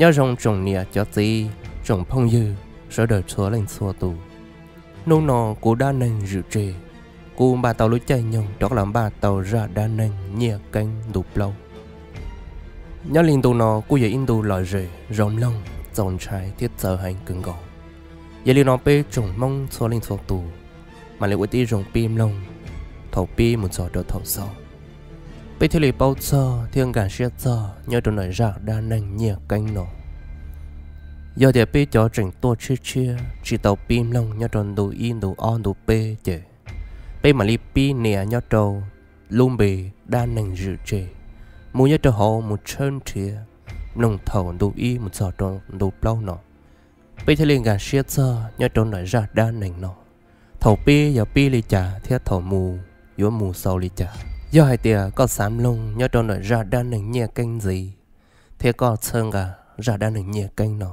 Nyob zoo tsoom niam cov txiv, tsoom phooj ywg sawv daws txhua leej txhua tus. Hnub no kuv dab neeg zwm tseg, kuv npaj tau lub caij nyoog rov qab los npaj tau zaj dab neeg Nyiaj Keeb ntu plaub. Nyob li ntu no kuj yog ib ntu lom zem zoo mloog, txaus ntshai thiab txawv heev kawg nkaus. Yog li no peb tsoom Hmoob txhua leej txhua tus mam li ua tib zoo pib mloog thaum pib mus txog rau thaum xaus, peb thiaj li paub txog thiab nkag siab txog nyob rau ntawm zaj dab neeg Nyiaj Keeb no. Yog tias peb cov tseem tuaj tshiab tshiab tsis tau pib mloog nyob rau ntu ib ntu ob ntu peb ces peb mam li pib nias nyob rau lub npe dab neeg zwm tseg mus nyob rau hauv mus tshawb nrhiav mloog thaum ntu ib mus txog rau ntu plaub no, peb thiaj li nkag siab txog nyob rau ntawm zaj dab neeg no. Thaum pib yog pib li cas thiab thaum mus yuav mus xaus li cas? Yog hais tias koj xav mloog nyob rau ntawm zaj dab neeg Nyiaj Keeb ntxiv thiab koj txhawb nqa zaj dab neeg Nyiaj Keeb no,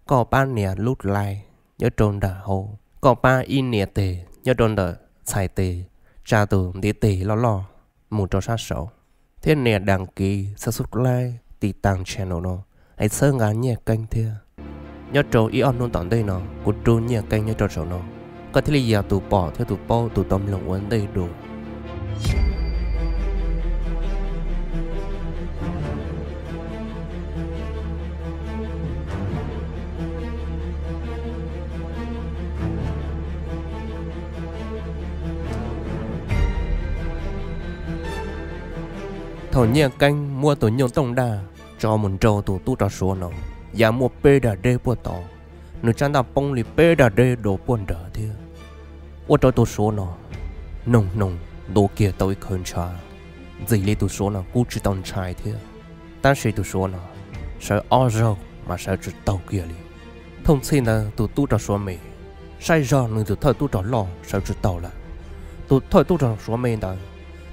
koj pab nias lub like nyob rau ntawm hauv, koj pab ib nias tes nyob rau ntawm txhais tes, tsa tus ntiv tes loj loj mus rau sab saud, thiab nias đăng ký, subscribe, tiv tas channel no, es txhawb nqa Nyiaj Keeb thiab. Nyob rau ib ob hnub tom ntej no kuv rub Nyiaj Keeb nyob rau saum no, koj thiaj li yog tus pom thiab tus paub tus tau mloog ua ntej dua. Thaum Nyiaj Keeb muab tus nyuj tooj daj tso mus nrau tus tub rog Suav no, ya muaj peb dag deb puag tod, nws tsab ntaj poob li peb dag deb dua puag nrad thiab. Ua rau tus Suav no noog hnoos ntua kiag tau ib khawv ntshav, ntxim li tus Suav no kuj tsis tau ntshai thiab. Tab sis tus Suav no sawv ob zaug mas sawv tsis taus kiag li. Thooj txhij ntawd tus tub rog Suav me saib zog nws tus thawj tub rog loj sawv tsis taus lawm. Tus thawj tub rog Suav me ntawd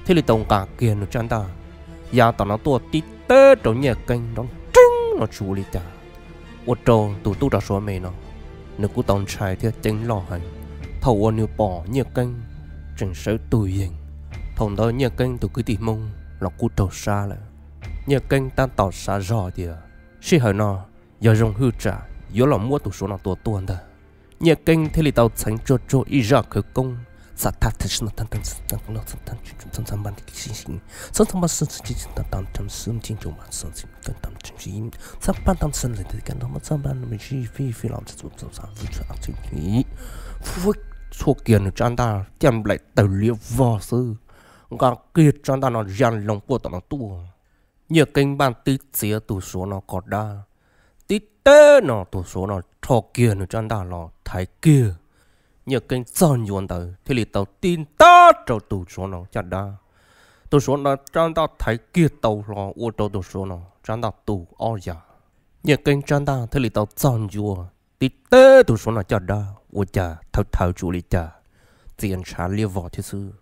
thiaj li tau nqa kiag nws tsab ntaj ya tom no tuaj tib teb rau Nyiaj Keeb nrov nreeb no tsis ua li cas. Ua rau tus tub rog Suav me no nws kuj tau ntshai thiab ceeb loj heev thaum uas nws pom Nyiaj Keeb tseem sawv tus yees. Thaum ntawd Nyiaj Keeb tus kwv tij Hmoob los kuj raug sab lawm. Nyiaj Keeb tab tom xav zog tias sij hawm no yog zoo hwj tsam yuav los muab tus Suav no tua tuag ntag. Nyiaj Keeb thiaj li tau txheev tsuag tsuag ib zaj khawv koob, xa thab txhua kiag nws tsab ntaj caj nplaim tawg liab vog xwb, nqa kiag tsab ntaj no ya loo puag tom no tuaj. Nyiaj Keeb npaj tib txiav tus Suav no kom dab, tib teb no tus Suav no rho kiag nws tsab ntaj los thaiv kiag. Nyiaj Keeb txog ncua ntawd thiaj li tau tib ntab rau tus Suav no caj dab. Tus Suav no tsab ntaj thaiv kiag tau hlo ua rau tus Suav no tsab ntaj tu ob yam. Nyiaj Keeb tsab ntaj thiaj li tau txog ncua tib teb tus Suav no caj dab ua cas thawv thawv tsis ua li cas, txias ntshav liab vog thiab xwb.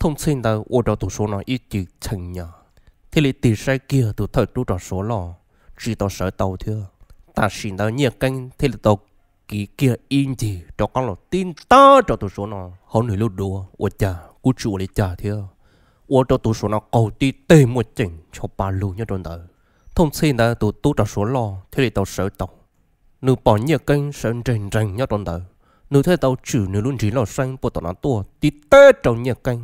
Thooj txhij ntawd ua rau tus Suav no ib ce txheej nyas, thiaj li tig saib kiag tus thawj tub rog Suav loj tsis tau sawv tau thiab. Tam sim ntawd Nyiaj Keeb thiaj li tau kiv kiag ib ncig rov qab los tib ntab rau tus Suav no hauv nws lub duav ua cas kuj tsis ua li cas thiab. Ua rau tus Suav no qaug tib teg muaj ceem ncho pa lug nyob rau ntawd. Thooj txhij ntawd tus tub rog Suav loj thiaj li tau sawv tau. Nws pom Nyiaj Keeb sawv nreeg nreeg nyob rau ntawd, nws thiaj tau tswm nws lub nrig loj seeb puag tom no tuaj tib teb rau Nyiaj Keeb.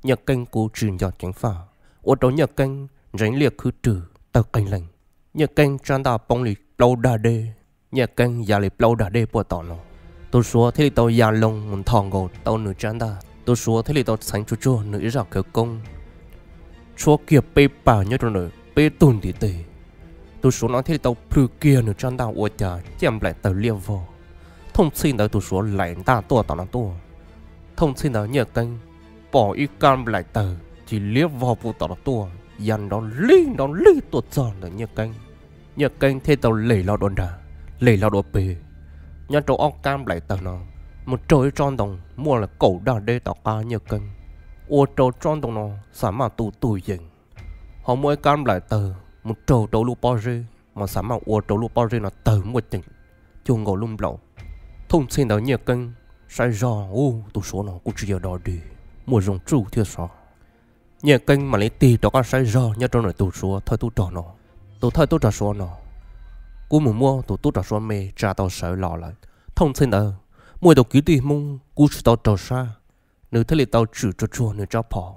Nyiaj Keeb kuj tsis nco ceev faj, ua rau Nyiaj Keeb ntseev liaj khwb rwg tawg qeeg leeg. Nyiaj Keeb tsab ntaj poob li plaub dag deb, Nyiaj Keeb ya li plaub dag deb puag tom no. Tus Suav thiaj li tau ya loo mus nthos nkaus tau nws tsab ntaj, tus Suav thiaj li tau txheev tsuag tsuag nws ib zaj khawv koob tshuab kiag peb pas nyob rau ntawm peb tug ntiv tes. Tus Suav no thiaj li tau plhws kiag nws tsab ntaj ua cas caj nplaim tawg liab vog. Thooj txhij ntawd tus Suav laim ntaj tuaj tom no tuaj. Thooj txhij ntawd Nyiaj Keeb pom ib kab nplaim tawg ci liab vog puag tom no tuaj ya nrov lig nrov lig tuaj txog ntawm Nyiaj Keeb. Nyiaj Keeb thiaj tau lem hlo dua nrag, lem hlo dua peg. Nyob rau ob kab nplaim tawg no mus raug ib tsob ntoo muaj li kaum dag deb tom qab Nyiaj Keeb, ua rau tsob ntoo no xam maj tu tus yees. Ho muaj ib kab nplaim tawg mus raug rau lub pob zeb mas xam maj ua rau lub pob zeb no tawg muaj ceem cuag nkaus lub nplaum. Thooj txhij ntawd Nyiaj Keeb saib zog, u, tus Suav no kuj tsis yog dog dig, muaj zoo tsuj thiab sov. Nyiaj Keeb mam li tig rov qab saib zog nyob rau ntawm tus Suav thawj tub rog no. Tus thawj tub rog Suav no kuj mus muab tus tub rog Suav me tsa tau sawv los lawm. Thooj txhij ntawd muaj ib tug kwv tij Hmoob kuj tsis tau raug sab, nws thiaj li tau tshwm tsuag tsuag nws rab phom,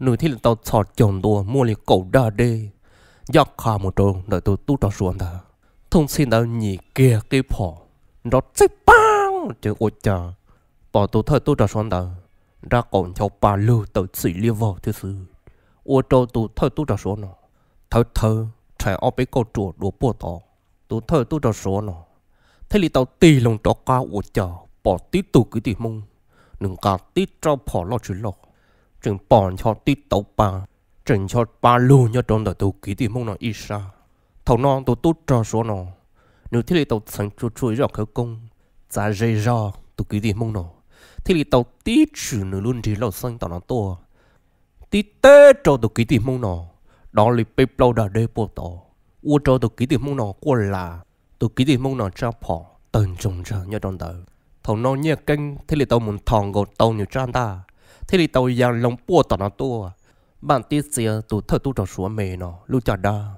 nws thiaj li tau txhos caug ntua muaj li kaum daj deb ncaj qha mus rau ntawm tus tub rog Suav ntawd. Thooj txhij ntawd nyim kiag qib phom nrov txij paab ces ua cas pom tus thawj tub rog Suav ntawd nrab qaum ncho pa lug tawm txim liab vog thiab xwb, ua rau tus thawj tub rog Suav no thawv thawv rhais ob peb kauj ruam dua puag tod. Tus thawj tub rog Suav no thiaj li tau tig loo rov qab ua cas pom tib tug kwv tij Hmoob, nws nqa tib rab phom loj tsis loj, tseem pom ncho tib tauv pa, tseem ncho pa lug nyob rau ntawm tus kwv tij Hmoob no ib sab. Thaum no tus tub rog Suav no nws thiaj li tau txheev tsuag tsuag zaj khawv koob, txav ze zog tus kwv tij Hmoob no, thiaj li tau tib tshwm nws lub nrig lauj xeeb tom no tuaj, tib teb rau tus kwv tij Hmoob no dov li peb plaub daj deb puag tod, ua rau tus kwv tij Hmoob no quaj las, tus kwv tij Hmoob no tsab phom tawg ntsoog ntsawg nyob rau ntawd. Thaum no Nyiaj Keeb thiaj li tau mus nthos nkaus tau nws tsab ntaj, thiaj li tau ya loo puag tom no tuaj, npaj tib txiav tus thawj tub rog Suav me no lub caj dab.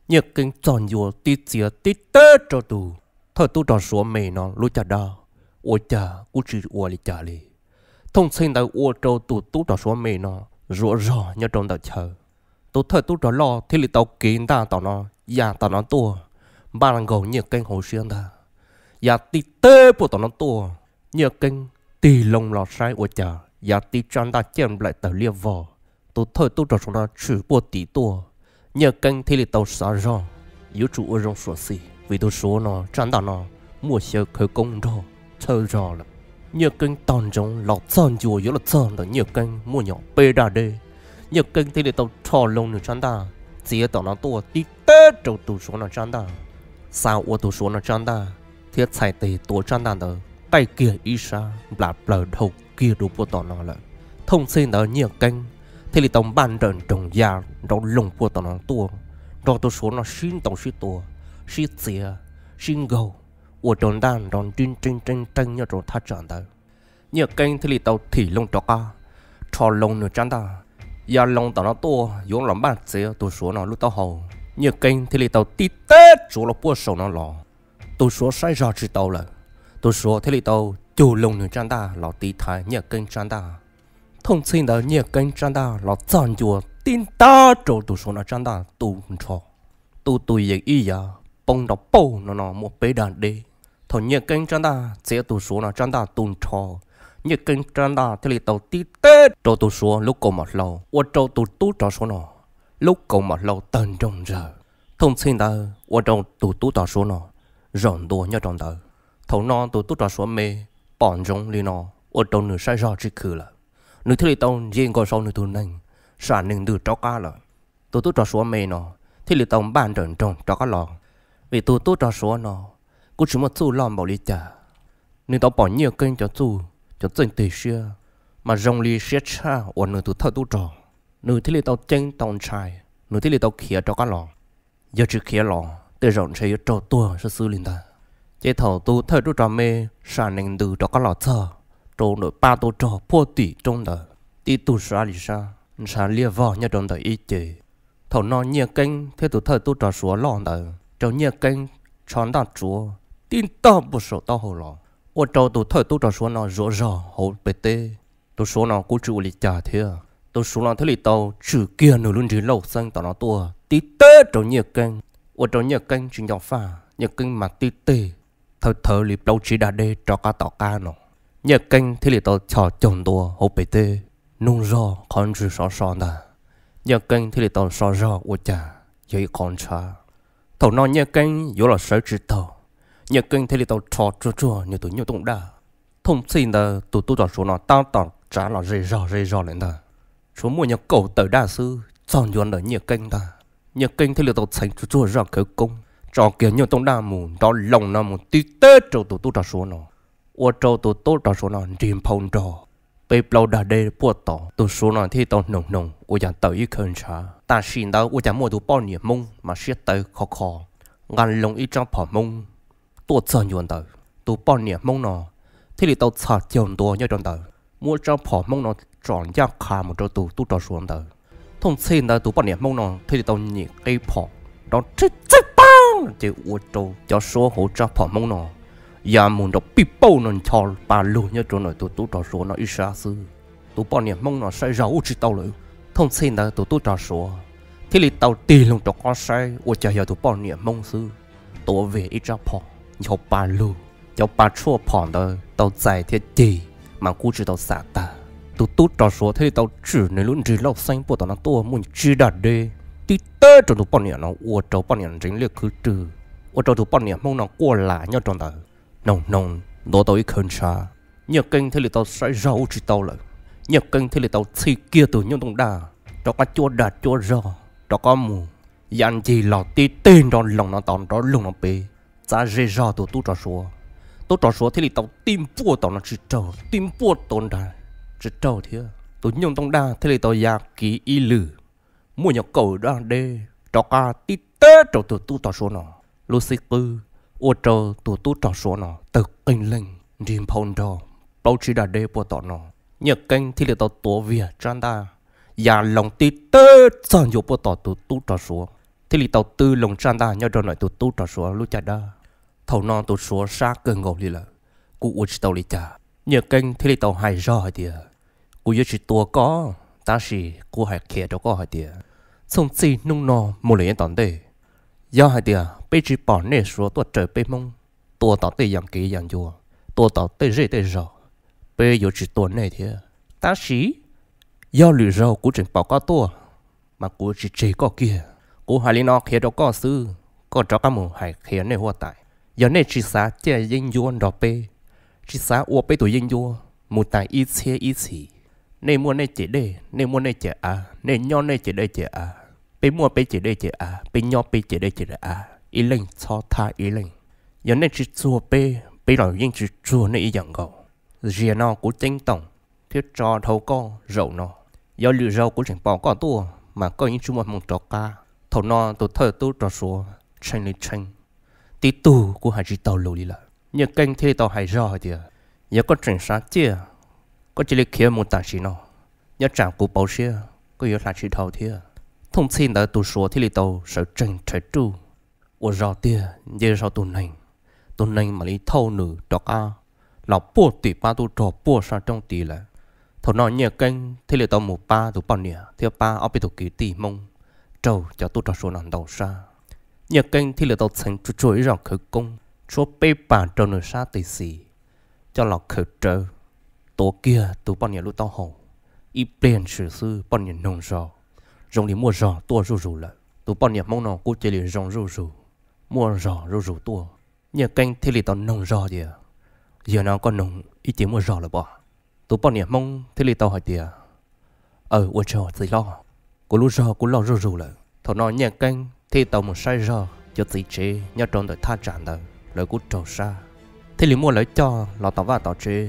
Nyiaj Keeb txog ncua tib txiav tib teb rau tus thawj tub rog Suav me no lub caj dab, ua cas kuj tsis ua li cas li. Thooj txhij ntawd ua rau tus tub rog Suav me no zuav zog nyob rau ntawm chaw. Tus thawj tub rog loj thiaj li tau kiv ntaj tom no, ya tom no tuaj, npaj nkaus Nyiaj Keeb hauv siab ntag. Ya tib teb puag tom no tuaj, Nyiaj Keeb tig loo los saib ua cas ya tib tsab ntaj ciaj nplaim tawg liab vog. Tus thawj tub rog Suav no tshwm puag tim tuaj, Nyiaj Keeb thiaj li tau xav zog yuav tsum ua zoo xyuam xim vim tus Suav no tsab ntaj no muaj xyaw khawv koob nrog txhawj zog lawm. Nyiaj Keeb tog ntsoov los txog ncua yuav los txog ntawm Nyiaj Keeb muaj nyom peb daj deb, Nyiaj Keeb thiaj li tau rho loo nws tsab ntaj txiav tom no tuaj tib teb rau tus Suav no tsab ntaj, xa ua tus Suav no tsab ntaj thiab txhais tes tuav tsab ntaj ntawd qaij kiag ib sab nplas plaws dhau kiag dua puag tom no lawm. Thooj txhij ntawd Nyiaj Keeb thiaj li tau npaj nrawm nroos ya nrov loog puag tom no tuaj, nrog tus Suav no sib ntaus sib tua, sib txiav, sib nkaug, ua rau ntaj nrov nrib nreeb nreeb nreeb nyob rau thaj tsam ntawd. Nyiaj Keeb thiaj li tau thim loo rov qab, rho loo nws tsab ntaj, ya loo tom no tuaj yuav los npaj txiav tus Suav no lub taub hau. Nyiaj Keeb thiaj li tau tib teb tsuav los puag saum no los. Tus Suav saib zog tsis tau lawm, tus Suav thiaj li tau cug loo nws tsab ntaj los tiv thaiv Nyiaj Keeb tsab ntaj. Thooj txhij ntawd Nyiaj Keeb tsab ntaj los txog ncua tib ntab rau tus Suav no tsab ntaj tu nrho, tu tus yees ib yav poob nrov pauj no no muaj peb daj deb. Thaum Nyiaj Keeb tsab ntaj txiav tus Suav no tsab ntaj tu nrho, Nyiaj Keeb tsab ntaj thiaj li tau tib teb rau tus Suav lub kaus mom hlau, ua rau tus tub rog Suav no lub kaus mom hlau tawg nroog ntsawg. Thooj txhij ntawd ua rau tus tub rog Suav no zaum ntua nyob rau ntawd. Thaum no tus tub rog Suav me pom ntsoov li no, ua rau nws saib zog tsis khwm lawm, nws thiaj li tau nce nkaus saum nws tus nees, sam nees ntws rov qab lawm. Tus tub rog Suav me no thiaj li tau npaj nrawm nroos rov qab los, vim tus tub rog Suav no kuj tsis muaj txuj loj npaum li cas. Nws tau pom Nyiaj Keeb cov txuj cov txeej tig siab mas zoo li siab tshaj uas nws tus thawj tub rog. Nws thiaj li tau ceeb tau ntshai, nws thiaj li tau khiav rov qab los. Yog tsis khiav los tej zaum ntshe yuav raug tuag xwb xwb li ntag. Ces thaum tus thawj tub rog me sam nees ntws rov qab los txog rau ntawm pab tub rog puag tim roob ntawd, tib tug sab li sab ntshav liab vog nyob rau ntawm ib ce. Thaum no Nyiaj Keeb thiab tus thawj tub rog Suav loj ntawd rau Nyiaj Keeb tsho ntaj tsuav tib ntaj puag saum taub hau los, ua rau tus thawj tub rog Suav no zuav zog hauv pem teb. Tus Suav no kuj tsis ua li cas thiab, tus Suav no thiaj li tau tshwm kiag nws lub nrig lauj xeeb tom no tuaj tib teb rau Nyiaj Keeb, ua rau Nyiaj Keeb tsis nco faj, Nyiaj Keeb mas tib teg thawv thawv li plaub tsib daj deb rov qab tom qab no. Nyiaj Keeb thiaj li tau chos caug ntua hauv pem teb, nug zog qhov ntswg sov so ntag. Nyiaj Keeb thiaj li tau so zog ua cas yog ib qho ntshav. Thaum no Nyiaj Keeb yuav los sawv tsis taug, Nyiaj Keeb thiaj li tau rho tsuag tsuag nws tus nyuj tooj daj. Thooj txhij ntawd tus tub rog Suav no tab tom tsav los ze zog ze zog lawm ntag, tshuav muaj nyuag kaum tawm daj xwb txog ncua ntawm Nyiaj Keeb ntag. Nyiaj Keeb thiaj li tau txheev tsuag tsuag zaj khawv koob, tso kiag nyuj tooj daj mus nrov loo no mus tib teb rau tus tub rog Suav no, ua rau tus tub rog Suav no nrig nphau nrog peb plaub daj deb puag tod. Tus Suav no thiaj li tau hnoos hnoos ua cas tawm ib khawv ntshav. Tam sim ntawd ua cas muaj tus poj niam Hmoob mas siab tawv khov kho, nqa loo ib rab phom Hmoob tuaj txog ncua ntawd. Tus poj niam Hmoob no thiaj li tau txhos caug ntua nyob rau ntawd, muab rab phom Hmoob no tsom ncaj qha mus rau tus tub rog Suav ntawd. Thooj txhij ntawd tus poj niam Hmoob no thiaj li tau nyem qib phom nrov rib txij paab ces ua rau cov suav hauv tsab phom Hmoob no ya mus nrov pij pauj no ncho pa lug nyob rau ntawm tus tub rog suav no ib sab xwb. Tus poj niam Hmoob no saib zog ua tsis tau lawm. Thooj txhij ntawd tus tub rog suav thiaj li tau tig loo rov qab saib ua cas yog tus poj niam Hmoob xwb, tuav veg ib tsab phom ncho pa lug. Cov pa tshuaj phom ntawd tau txais thiab cig mas kuj tsis tau xam tag. Tus tub rog suav thiaj li tau tswm nws lub nrig lauj xeeb puag tom no tuaj muaj tsib dag deb tib teb rau tus poj niam no ua rau poj niam ntseev liaj khwb rwg, ua rau tus poj niam Hmoob no quaj lam nyob rau ntawd, hnoos hnoos ntuav tau ib khawv ntshav. Nyiaj Keeb thiaj li tau saib zog ua tsis tau lawm, Nyiaj Keeb thiaj li tau txhij kiag tus nyuj ntooj daj rov qab cuab dag cuab zog rov qab mus ya ncig los tib teg nrov loos no tom nrov loos no pem, txav ze zog tus tub rog suav. Tub rog suav thiaj li tau tib npuaj tom no tsis raug, tib npuaj tom nrad tsis raug thiab. Tus nyuj ntooj daj thiaj li tau ya kiv ib lwm, muaj nyuag kaum dag deb rov qab tib teb rau tus tub rog suav no lub xib qwb, ua rau tus tub rog suav no tawg qeeg leeg nrig nphau nrog plaub tsib dag deb puag tom no. Nyiaj Keeb thiaj li tau tuav veg tsab ntaj ya loo tib teb txog ncua puag tom tus tub rog suav, thiaj li tau twb loo tsab ntaj nyob rau ntawm tus tub rog suav lub caj dab. Thaum no tus suav sab kawg nkaus li lawm, kuj ua tsis tau li cas. Nyiaj Keeb thiaj li tau hais zog hais tias, kuv yuav tsis tua koj, tab sis kuv hais qhia rau koj hais tias, txhooj txij hnub no mus lawm yav tom ntej, yog hais tias peb tsis pom nej suav tuaj raws peb Hmoob, tua tom tej yam kev yam ncua, tua tom tej zej tej zos, peb yuav tsis tua nej thiab. Tab sis yog lwm zaug kuv tseem pom koj tuaj, mas kuv tsis tseg koj kiag. Kuv hais li no qhia rau koj xwb, koj rov qab mus hais qhia nej huab tais. Yog nej tsis xav ciaj yeeb ncuab nrog peb, tsis xav ua peb tus yeeb ncuab mus tas ib txhiab ib txhis, nej muaj nej ceg dej, nej muaj nej ceg av, nej nyob nej ceg dej ceg av, peb muaj peb ceg dej ceg av, peb nyob peb ceg dej ceg av, ib leeg txhob thab ib leeg. Yog nej tsis txuag peb, peb los yeej tsis txuag nej ib yam nkaus. Ziag no kuv ceeb toom thiab tso dhau koj zaum no. Yog lwm zaug kuv tseem pom koj tuaj, mas koj yeej tsis muaj hmoo rov qab. Thaum no tus thawj tub rog suav tshee li tshee, tib tug kuj hais tsis taus lus li lawm. Nyiaj Keeb thiaj li tau hais zog hais tias, yog koj tseem xav ciaj, koj cia li khiav mus tam sim no, nyob tsam kuv pauv siab koj yuav hla tsis dhau thiab. Thooj txhij ntawd tus suav thiaj li tau sawv tsees rhais ruj ua zog tiag nce zog tus neeg. Tus neeg mam li thauj nws rov qab los puag tim pab tub rog puag sab roob tid lawm. Thaum no Nyiaj Keeb thiaj li tau mus pab tus poj niam thiab pab ob peb tug kwv tij Hmoob raug cov tub rog suav no ntaus sab. Nyiaj Keeb thiaj li tau txheev tsuag tsuag ib zaj khawv koob tshuab peb pas rau nws sab tes xis, coj los khaws rawv, tuav kiag tus poj niam lub taub hau. Ib pliag ntshis xwb poj niam noog zog, zoo li muaj zog tuaj zuj zus lawm. Tus poj niam Hmoob no kuj cia li zoo zuj zus, muaj zog zuj zus tuaj. Nyiaj Keeb thiaj li tau noog zog tias, yog no koj noog ib ce muaj zog lawm pob? Tus poj niam Hmoob thiaj li tau hais tias, aw, ua tsaug txiv hlob, kuv lub zog kuj loj zuj zus lawm. Thaum no Nyiaj Keeb thiaj li tau mus saib zog cov txiv tsev nyob rau ntawm thaj tsam ntawd lawv kuj raug sab, thiaj li muab lawv coj los tom vaj tom tsev,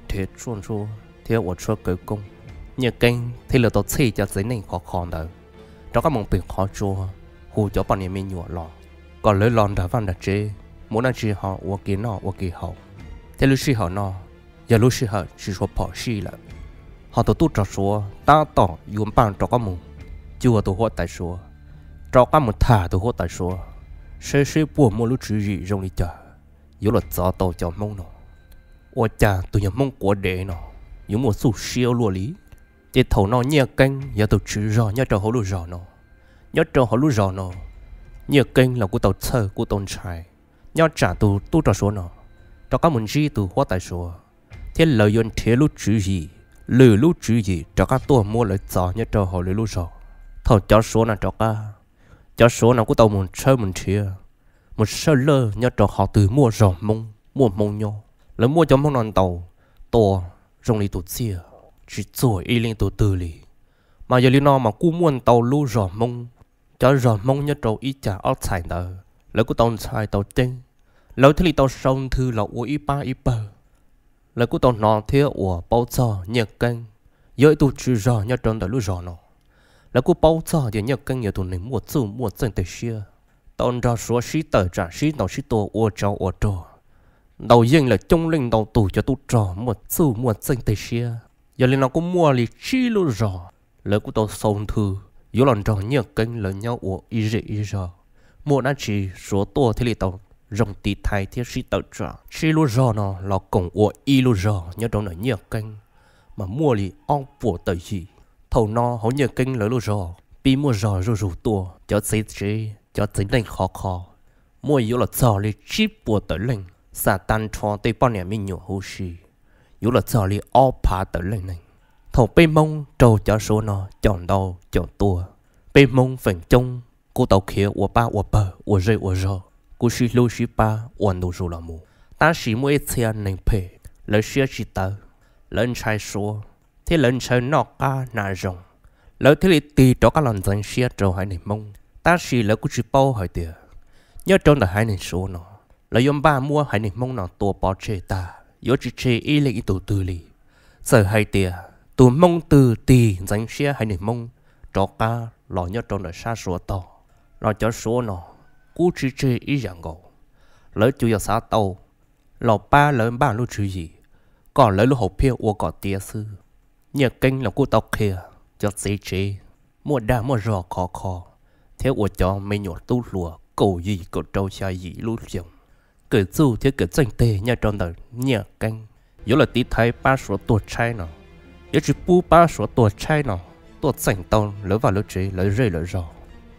nrhiav tshuaj ntsuab thiab ua tshuab khawv koob. Nyiaj Keeb thiaj li tau txhij cov txiv neej khov kho ntawd rov qab mus pem qhov tsua, hu cov poj niam me nyuam los kom lawv los nram vaj nram tsev, muaj dab tsi ho ua kev noj ua kev haus. Thiab lub sij hawm no yog lub sij hawm tsis tshua phom sij lawm, ho tus tub rog suav tab tom yuav npaj rov qab mus cuag tus huab tais suav, rov qab mus tham tus huab tais suav, saib seb puas muaj lub tswv yim zoo li cas yuav los txov tau cov Hmoob no. Ua cas tus nyuag Hmoob quav dev no yuav muaj txuj siab luaj li? Ces thaum no Nyiaj Keeb yog tus tswv zog nyob rau hauv lub zos no. Nyob rau hauv lub zos no, Nyiaj Keeb los kuj tau txhawj kuj tau ntshai, nyob tsam tus tub rog suav no rov qab mus ntsib tus huab tais suav, thiab lawv yuav nrhiav lub tswv yim, lwm lub tswv yim rov qab tuaj muab lawv txov nyob rau hauv lawv lub zos. Thaum cov suav no rov qab, cov suav no kuj tau mus tshawb mus nrhiav, mus sawj lawj nyob rau qhov twg muaj zos Hmoob, muaj Hmoob nyob, lawv muab cov Hmoob no ntaus tua zoo li tus txiaj, tsis txuag ib leej tug twg li. Mas yog li no mas kuj muaj ntau lub zos Hmoob, cov zos Hmoob nyob rau ib cag ob txhais ntawd lawv kuj tau ntshai tau ceeb, lawv thiaj li tau sau nthwv los ua ib pab ib pawg. Lawv kuj tau hnov thiab uas paub txog Nyiaj Keeb yog ib tug tswv zog nyob rau ntawm lub zos no. Lawv kuj paub txog tias Nyiaj Keeb yog tus neeg muaj txuj muaj txeej teg siab, tau nrog suav sib tawm tsam sib ntaus sib tua ua tsov ua rog, ntaus yeej lawm coob leej ntau tus cov tub rog muaj txuj muaj txeej teg siab. Yog li no kuj muaj li tsib lub zos lawv kuj tau xau nthwv yuav los nrog Nyiaj Keeb lawv nyob ua ib zej ib zog, muaj dab tsi Suav tuaj thiaj li tau zoo tiv thaiv thiab sib tawm tsam. Tsib lub zog no los koom ua ib lub zog nyob rau ntawm Nyiaj Keeb, mas muaj li ob puas tawm yim. Thaum no hauv Nyiaj Keeb lawv lub zog pib muaj zog zuj zus tuaj, cov txiv tsev cov txiv neej khov kho muaj yuav los txog li tsib puas tawm leej, xa tag nrho tej poj niam me nyuam huv si yuav los txog li ob phav tawm leej neeg. Thaum peb Hmoob raug cov Suav no caum ntau caum tua, peb Hmoob feem coob kuj tau khiav ua pab ua pawg ua zej ua zog, kuj sib hlub sib pab ua ntu zus los mus. Tab sis muaj ib txhia neeg phem, lawv siab tsis tawv, lawv ntshai Suav thiab lawv ntshaw noj qab hnav zoo, lawv thiaj li tig rov qab los ntxeev siab rau haiv neeg Hmoob. Tab sis lawv kuj tsis paub hais tias nyob rau ntawm haiv neeg Suav no, lawv yuav npaj muab haiv neeg Hmoob no tua pov tseg tag, yuav tsis tseg ib leeg ib tug twg li. Txawm hais tias tus Hmoob twg tig ntxeev siab haiv neeg Hmoob rov qab los nyob rau ntawm sab Suav tog, los cov Suav no kuj tsis tseg ib yam nkaus. Lawv tsuas yog xav tau los pab lawv npaj lub tswv yim kom lawv lub hauv phiaj ua kom tiav xwb. Nyiaj Keeb los kuj tau qhia cov txiv tsev muaj dag muaj zog khov kho thiab ua cov me nyuam tub hluas kaum yim kaum rau xya yim lub xyoo, kawm txuj thiab kawm txeej teg nyob rau ntawm Nyiaj Keeb, yuav los tiv thaiv pab Suav tuag tshaib no. Yuav tsis pub pab Suav tuag tshaib no tuaj txeem tau lawv vaj lawv tsev lawv zej lawv zog.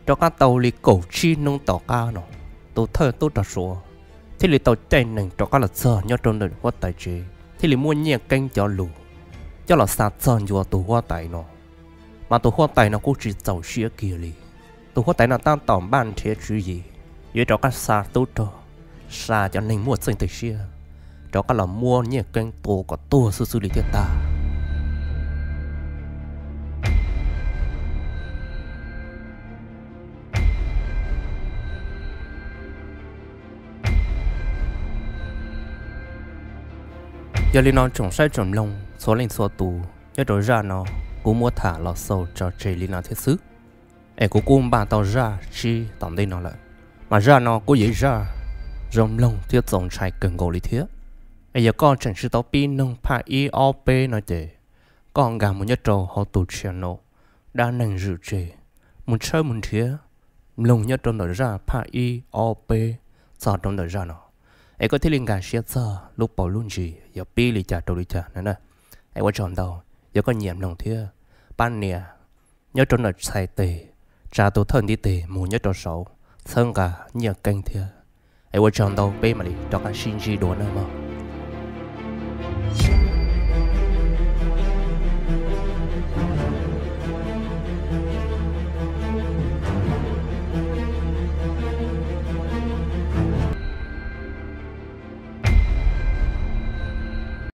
Rov qab tau li kaum tsib hnub tom qab no, tus thawj tub rog Suav thiaj li tau caij neeg rov qab los txog nyob rau ntawm huab tais tsev, thiaj li muab Nyiaj Keeb cov lus coj los xa txog ncua tus huab tais no. Mas tus huab tais no kuj tsis txaus siab kiag li. Tus huab tais no tab tom npaj nrhiav tswv yim yuav rov qab xa tub rog, xa cov neeg muaj txeej teg siab rov qab los muab Nyiaj Keeb tua kom tuag xwb xwb li thiab tag. Yog li no tsoom saib tsoom mloog txhua leej txhua tus, nyob rau zaj no kuv muab tham los xaus tso tseg li no thiab xwb. Es kuv kuj npaj tau zaj tsib tom ntej no lawm, mas zaj no kuj yog ib zaj zoo mloog thiab txaus ntshai kawg nkaus li thiab. Es yog koj tseem tsis tau pib mloog phaj ib ob peb no ces koj nkag mus nyob rau hauv tus channel Dab Neeg Zwm Tseg, mus tshawb mus nrhiav mloog nyob rau ntawm zaj phaj ib ob peb txog rau ntawm zaj no, es koj thiaj li nkag siab txog lub paus lub ntsis yog pib li cas rau li cas na. Es ua tsaug ntau, yog koj nyiam mloog thiab pab nias nyob rau ntawm txhais tes, tsa tus thawj ntiv tes mus nyob rau saud txhawb nqa Nyiaj Keeb thiab. Es ua tsaug ntau, peb mam li rov qab sib ntsib dua na mog.